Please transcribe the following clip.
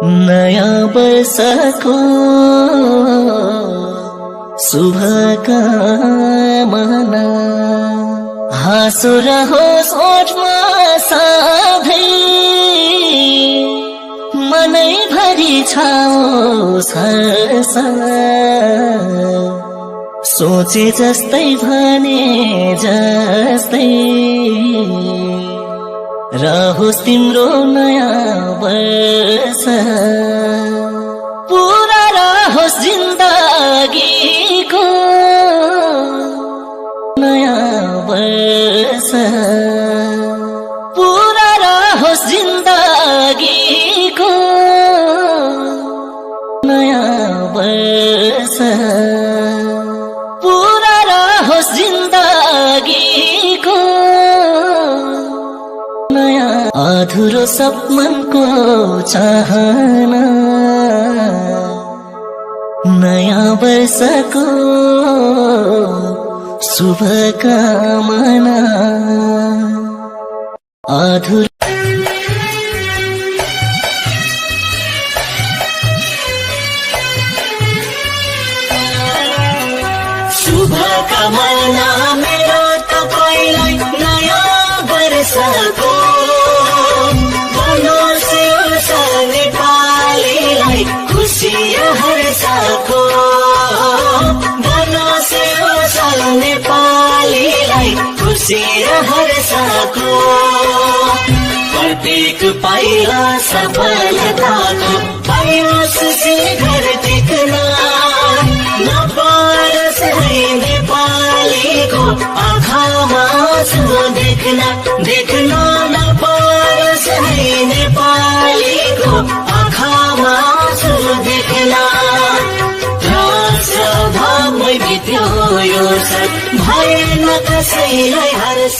नयाँ वर्षको शुभकामना हाँसो रहोस् ओठमा सधैँ मनैभरि छाओस् हर्ष सोचे जस्तै भने जस्तै रहोस् तिम्रो नयाँ वर्ष पुरा रहोस् जिन्दगीको नयाँ वर्ष पुरा रहोस् जिन्दगीको नयाँ वर्ष पुरा रहोस् जिन्दगीको नयाँ अधुरो सपनको चाहना नयाँ वर्षको शुभकामना अधुरो शुभकामना मेरो तपाईलाई नयाँ वर्षको बनोस् यो नेपालीलाई खुसी हर्षको बनोस् यो नेपालीलाई खुसी हर्षको प्रत्येक पाइला सफलताको पाइयोस् शिखर टिक्न नपारोस् है नेपालीको आँखामा आँसु देख्न नपारोस् है नेपालीको आँखामा आँसु देख्न स्वभावमै बित्यो यो भएन कसैलाई हर्ष